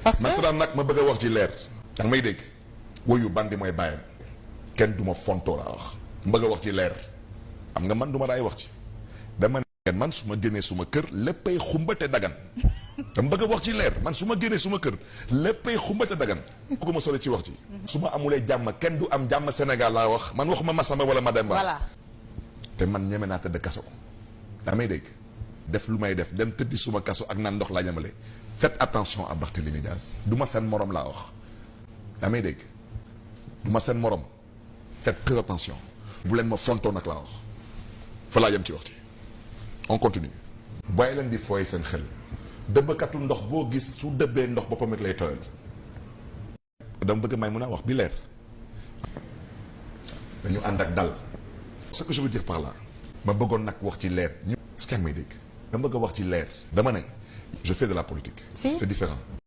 parce que maintenant nag ma bëgg a wax ci leer. da nga may dégg woyu bandi mooy bàyyam kenn du ma fontoo laa wax. ma bëgg a wax ci leer xam nga man du ma daay wax ci dama ne man su ma génnee suma kër léppay xumbate dagan. dama bëgg a wax ci leer man su ma génnee suma kër léppay xumbate dagan. bëgguma sole ci wax ci. su ma amulee jàmm kenn du am jàmm Sénégal laa wax man waxuma Massamba wala Mademba. voilà. te man ñeme naa tëdd kaso. daa may dégg def lu may def dem tëddi suma kaso ak naan ndox laa ñamale. faites attention à Barthélémy Dias du ma seen morom laa wax. daa may dégg du ma seen morom faites très attention. bu leen ma fontoo nag laa wax fa laa yem ci wax ci on continue. bàyyi leen di fooy seen xel. dëbbkatu ndox boo gis su dëbbee ndox boppam it lay tooyal. dama bëgg may mun a wax bi leer. dañu ànd ak dal. ce que je veux dire par là. ma bëggoon nag wax ci leer. est-ce que yaa ngi may dégg. dama bëgg a wax ci leer. dama ne je fais de la politique. Si. C'est différent.